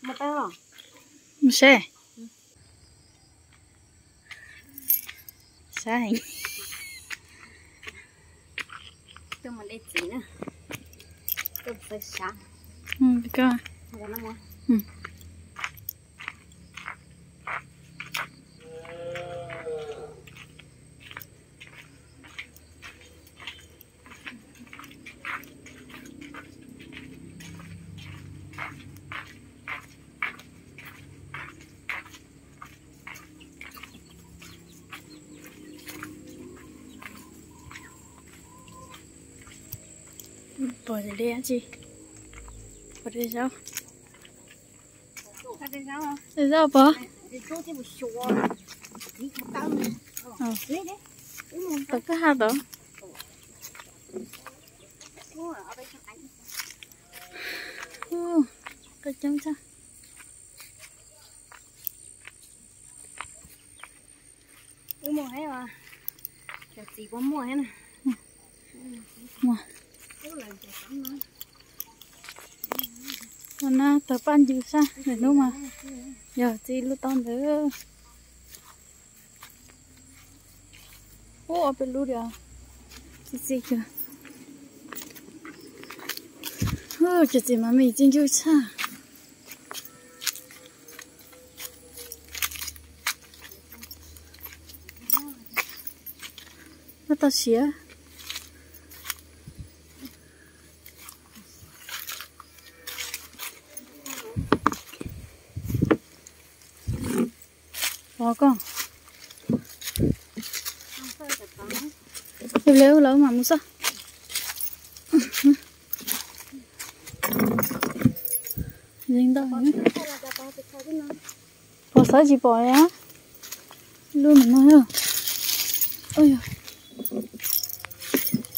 Mus saib. Sab heev. Tuaj mus de txiv na. Tuaj mus xawb sab. Mm, koj. Mus no mus. Mm. Pom dej dab tsi? Pom dej zaub. Dej zaub pom. Tom kwj ha tod. Koj coob tshaj. Ub, muaj heev os. Cov txiv puas muaj thiab na? Muaj. Ua na tawg paj ncw sab lawm hnub mas yog txiv lub tau ntawd. Ub, ob peb lub diam. Txi txiv kawg. Ub, cov txiv mas me txiv ncw tshaj. Muab tau siav. Pov koj. Ib pliag wb los wb mam mus xwb. Zeeg ntau. Pov xawb tsis pom li. Lub ntawm no.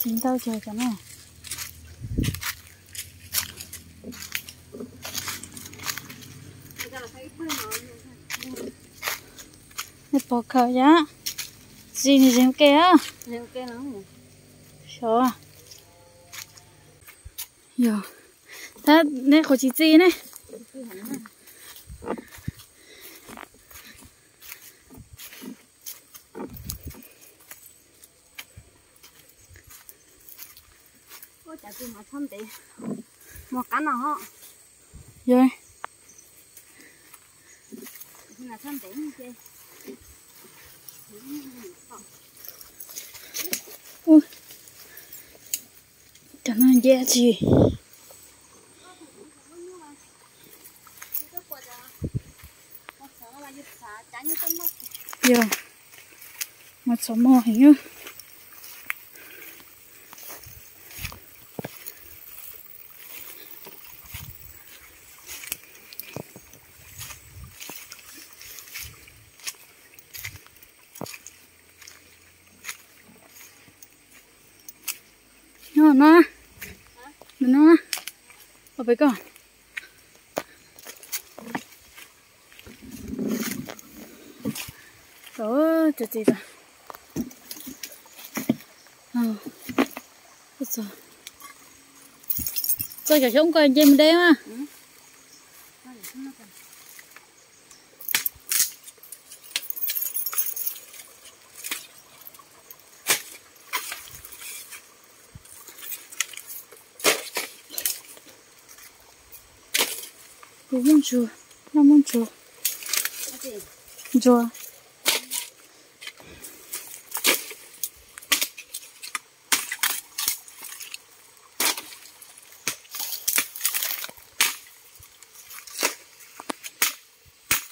Zeeg ntau ces cov no. Nej pom khaws yam txiv nws zeeg ke os. Xyov. Yog, tab nej qhov tsis txi ne. Ua cas kuv mas txhob ntev, mus qab no ho. Yog. Cov no nce tsis. Yog, mas txhob mos heev. No, no, no, no, pem koj. Txog, txog txiv tag. Txog cov xyoob ko nce mus de mas. Kuv muaj ntsuag, noj muaj ntsuag. Ntsuag.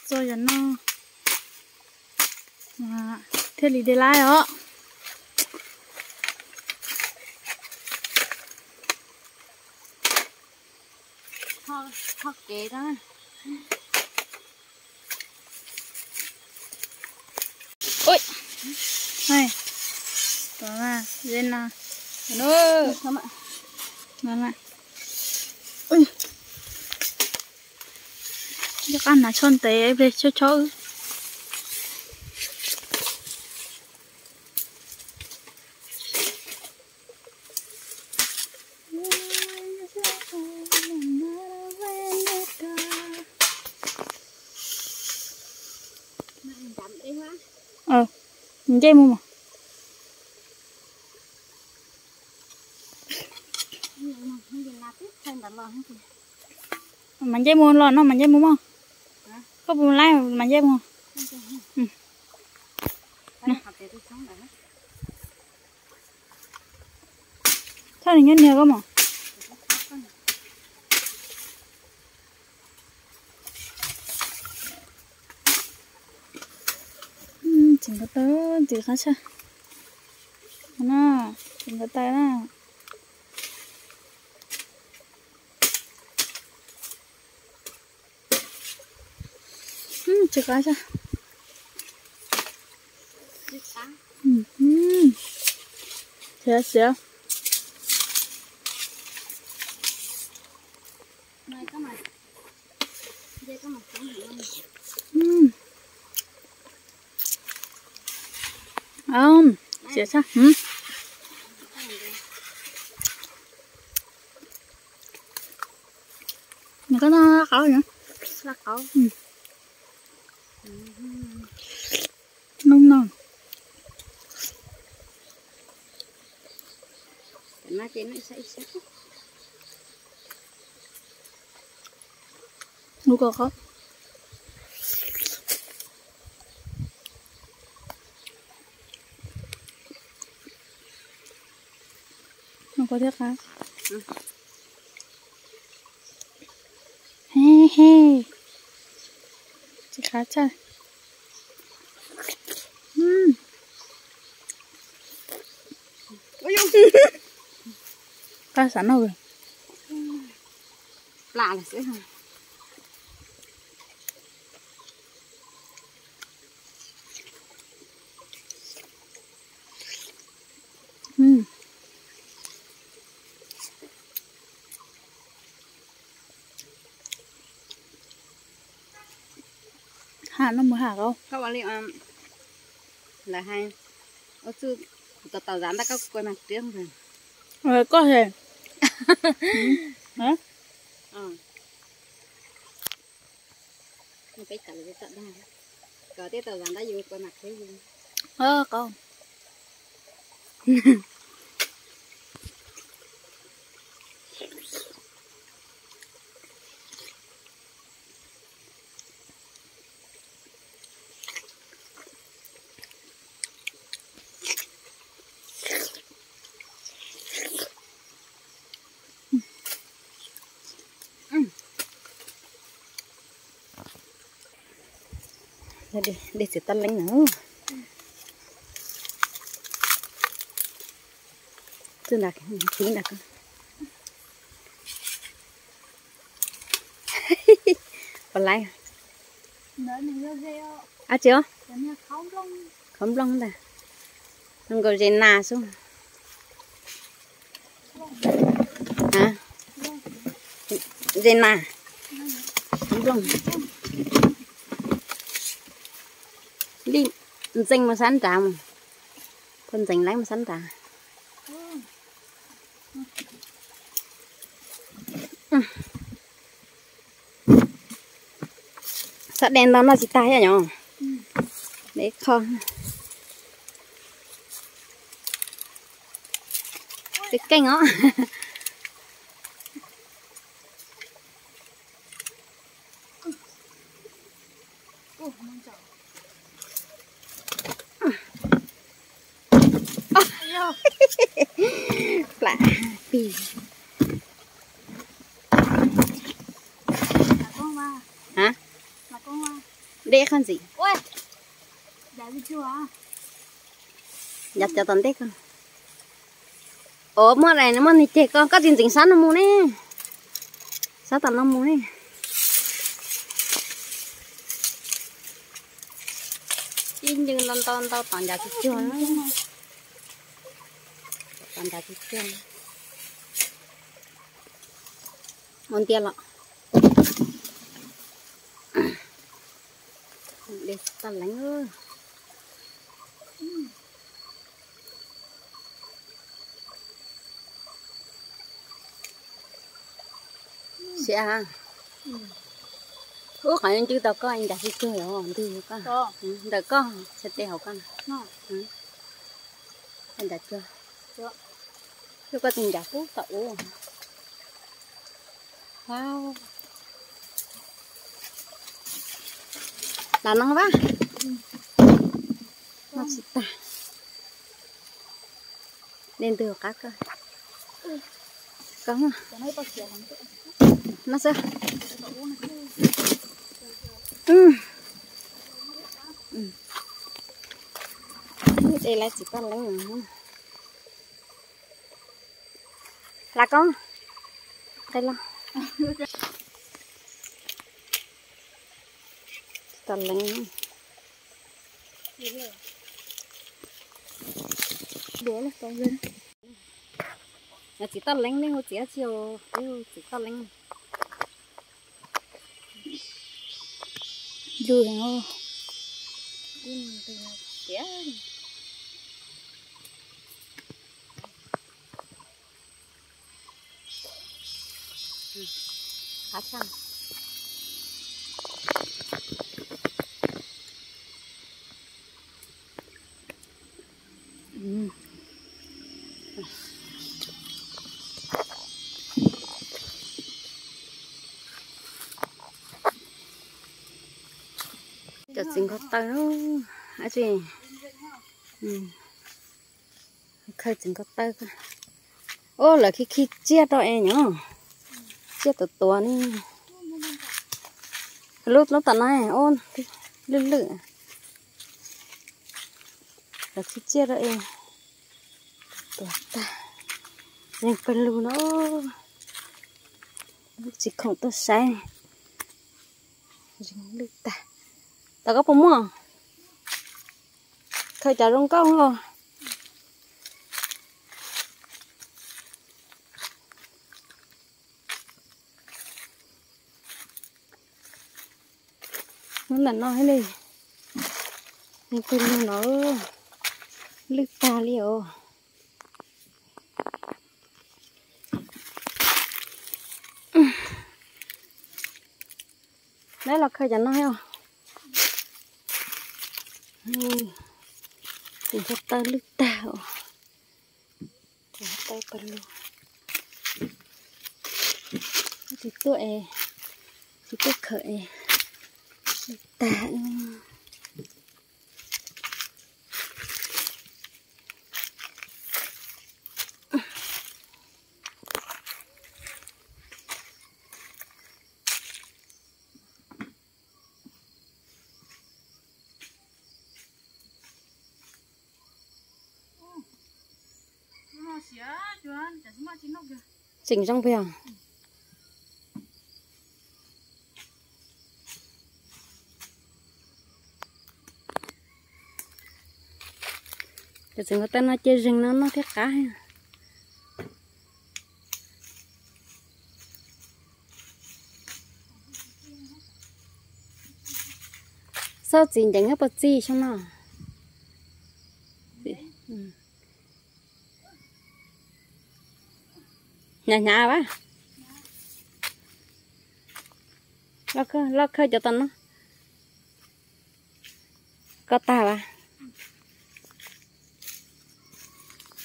Txog yam no thiaj li de laib os. Ho kev na. Ui, tod na, ze na, no, no na. Ui, nco qab hnav tsho ntev ib pliag chob chob wb. Nce mus mas. Mas nce mus los no mas nce mus mog. Koj puas laib mas nce mus. Thaj nws nyob niag koj mos. Txiv nkaus taw, txiv qab tshaj. No, txiv nkaus taw na. Txiv qab tshaj. Xiav xiav. Xiav tshaj. Nws koj noj laj qauv no. Laj qauv. Noj no. Nub koj qhov. Nub koj thiab qab. He he. Txiv qab tshaj. Qab xav noj. Plam lawm xwb. Ham no mus ham koj. Koj ua li lawv hais, ua txuj kuv tau tau zav ntawm koj kua mag tiab. Koj he. Peb cov lawv txawm dag, koj thiaj tau zav ntawm yus kua mag tiab yus. Qau. Dej txiv tab leeb na. Txij nrad, txiv nrad ko. Puas laib? Ab tsi os, qhov nplooj ntag. Nkaus zes nas xwb. Zes nas, qhov nplooj. Li ntxeev mus sab nrad mus, koj ntxeev laib mus sab nrad. Sab dej ntau noj tsis tag thiab yom. Dej qho. Dej keej os. Plam pig. Dej qhov ntxim. Yav cov tom ntej ko. Os, muaj dais, muaj nws ceg ko, koj tsis ntxeev sab no mus ne. Sab tom no mus ne. Ib ncw ntau ntau ntau tom ncav tsis cuag. Tom ncav tsis cuag. Ua ntiag los. Dej tag leev. Siab. Ub, qhov ncw tau koj ncav tsis cuag os, ntws koj. Ntawm koj, xav tes hauv koj na. Ncav cuag. Cuag koj tus ncav pub tom ub. Lam no vaj. No tsis tag. Dej ntws qab koj. Koj no xwb. Ces lawv tsis toj leeb. Lam koj. Qe los. Tsis toj leeb. Tsis toj leeb, nej hu txiv dab tsi os, peb hu txiv toj leeb. Lug heev. Cov txiv nkauj taw, khaws txiv nkauj taw. Ub, lawv khi khi tsiaj rau es nyob, tsiaj tuav tuav ne. Lub lub tom no ub, lwj lwj. Lawv khi tsiaj rau es tuav tag, yeej pawg lug no. Tsis khoom tuaj saib, lwj tag. Tom koj puas muaj? Khaws cov zoo nkauj os. Hnub ntawm no li, pawg lug no lwj tag li os. Neb los khaws cov no os. Tus ntsog taw lwj tag os. Tus ntsog taw pawg lug. Tsis tuaj es, tsis tuaj khaws es, lwj tag. Tseem zoo pes os. Cov txiv nkauj taw no cia zeeg no noj thiab qab. Xauj txiv nceev nyob puas txi xyoo no. Hnyav hnyav vas. Loj kawg cov tom no. Koj tag vas.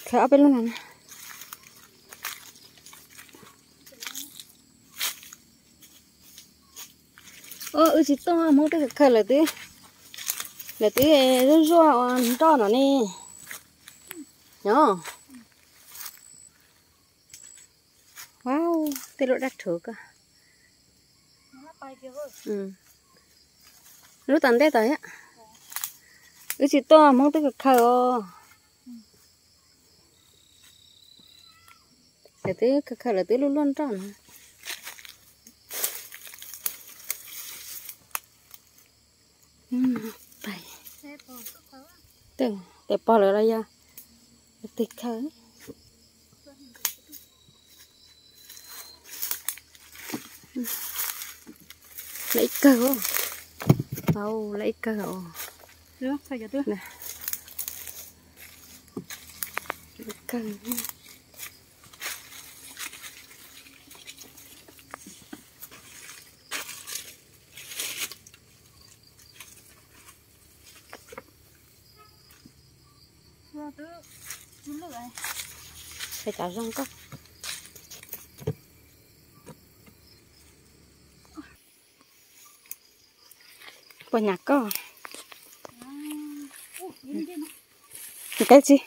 Khaws ob peb lub no na. Wb tsis tuaj Hmoob twb khaws lawm twb, lawm twb zuaj zuaj ua nroj no ne. Nyob. Tej lub dab rhuv ko. Lub tom ntej tod thiab. Wb tsis tuaj Hmoob twb khaws khaws os. Lawv twb khaws khaws lawv twb luaj luaj nroj no. Tes pog lawm los yog tes khaws. Lawv ib kawg, lawv ib kawg os. Ib kawg. Peb cov zoo koj. Puas nyam koj? Ntev tsis?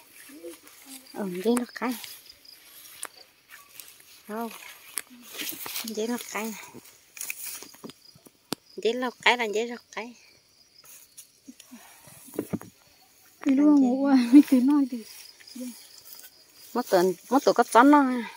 Nceb lauj qaib. Nceb lauj qaib. Nceb lauj qaib los nceb zaug qaib. Muab tuav koj txob noj.